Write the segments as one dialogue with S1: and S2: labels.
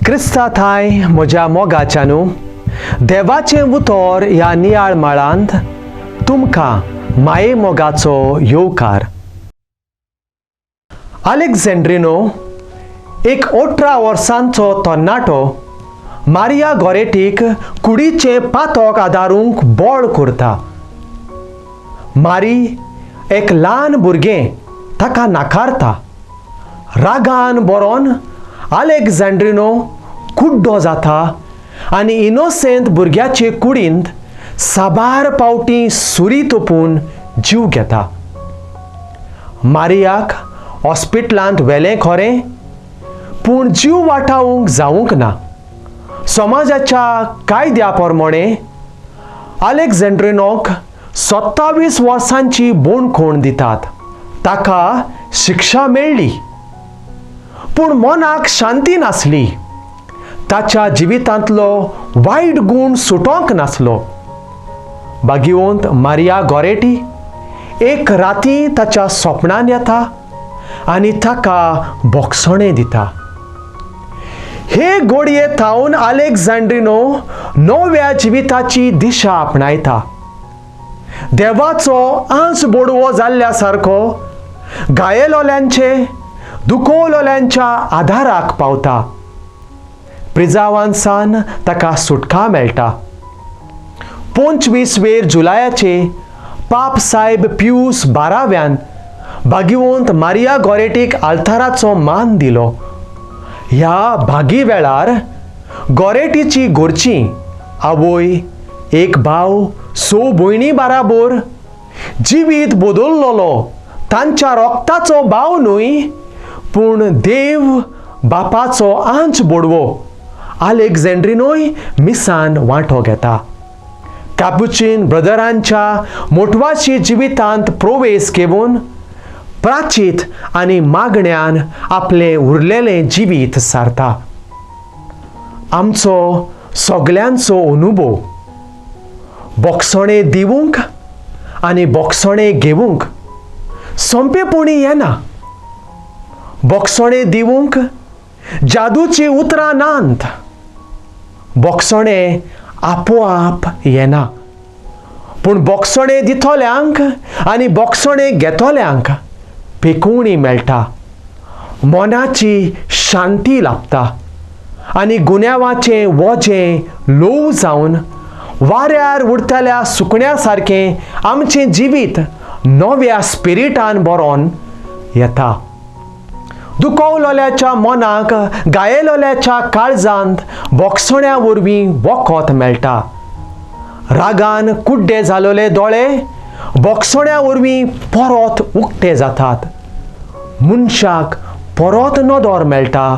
S1: क्रिस्ता थांय म्हज्या मोगाच्यानू, देवाचें उतर ह्या नियाळ माळांत तुमकां माये मोगाचो येवकार. अलेक्झेंड्रिनो, एक 18 वर्सांचो तरणाटो, मारिया गोरेटीक कुडीचें पातक आदारूंक बळ करता. मारी, एक ल्हान भुरगें, ताका नाकारता. रागान बरोवन अलेक्झांड्रिनो कुड्डो जाता आनी इनोसेंत भुरग्याचे कुडींत साबार पावटी सुरी तोपून जीव घेता. मारियाक हॉस्पिटलांत व्हेलें खरें, पूण जीव वाटावंक जावंक ना. समाजाच्या कायद्या प्रमाणे अलेक्झांड्रिनोक 27 वर्सांची बोणखोण दितात. ताका शिक्षा मेळ्ळी, पूण मनाक शांती नासली. ताच्या जिवितांतलो वायट गूण सुटोंक नासलो. भाग्यवंत मारिया गोरेटी एक राती ताच्या सोपणान येता आनी ताका बोगसणें दिता. हे गोडये थावन अलेक्झांड्रिनो नव्या जिविताची दिशा आपणायता. देवाचो आंच बोडवो जाल्ल्या सारको गायेलोल्यांचे, दुखवलोल्यांच्या आदाराक पावता. प्रिजावांसान ताका सुटका मेळटा. 25 वेर जुलयाचे पाप साहेब प्यूस बाराव्यान भाग्यवंत मारिया गोरेटीक आल्ताराचो मान दिलो. ह्या भागी वेळार गोरेटीची घरची, आवय, एक भाव, स भयणी बाराबोर जिवीत बदललोलो तांच्या रोगताचो भाव न्हय, पूण देव बापाचो आंच बोडवो अलेक्झेंड्रिनोय मिसान वांटो घेता. कापुचीन ब्रदरांच्या मोटवाशी जिवितांत प्रवेश घेवन प्राचीत आनी मागण्यान आपलें उरलेलें जिवीत सारता. आमचो सगल्यांचो अनुभव, बोगसणे दिवंक आनी बोगसणे घेवंक सोंपेपणी येना. बोगसणे दिवंक जादूची उतरां नात. बोगसणे आपोआप येना, पूण बोगसणे दितल्यांक आनी बोगसणे घेतल्यांक पेकोवणी मेळटा, मनाची शांती लाभता आनी गुन्यांवाचें वजें ल्हव जावन वाऱ्यार उडटल्या सुकण्या सारकें आमचें जिवीत नव्या स्पिरिटान बरोवन येता. दुखवलोल्याच्या मनाक, गायेलोल्याच्या काळजांत बोगसण्या वरवीं वखद मेळटा. रागान कुड्डे जालोले दोळे बोगसण्या वरवीं परत उक्ते जातात. मनशाक परत नदर मेळटा,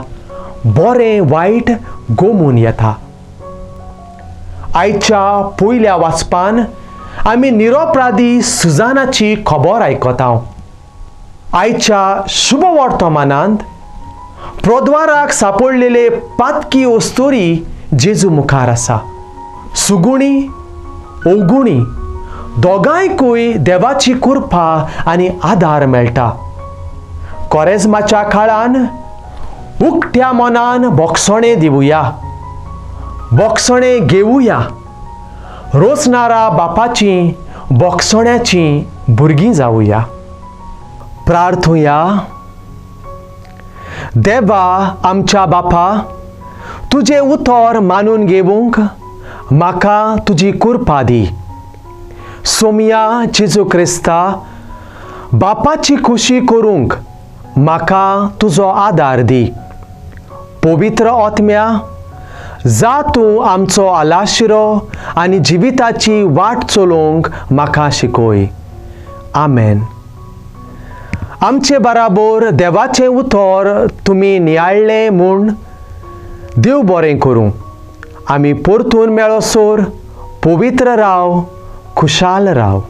S1: बरें वायट गोमून येता. आयच्या पयल्या वाचपान आमी निरोपराधी सुजानाची खबर आयकता. आयच्या शुभ वर्तमानांत प्रोद्वाराक सापडलेले पातकी अस्तुरी जेजू मुखार आसा. सुगुणी, अवगुणी दोगांयकूय देवाची कृपा आनी आदार मेळटा. कोरेज्माच्या काळान उकत्या मनान बोगसणे दिवया, बोगसणे घेवया. रोसनारा बापाची बोगसण्याची भुरगीं जावया. प्रार्थुया. देवा, आमच्या बापा, तुजें उतर मानून घेवंक म्हाका तुजी कृपा दी. सोमया जेजू क्रिस्ता, बापाची खुशी करूंक म्हाका तुजो आदार दी. पवित्र आत्म्या, जा तूं आमचो आलाशिरो आनी जिविताची वाट चलोवंक म्हाका शिकय. आमेन. आमचे बराबर देवाचें उतर तुमी नियाळ्ळें म्हूण देव बरें करूं. आमी परतून मेळोसर पवित्र राव, खुशाल राव.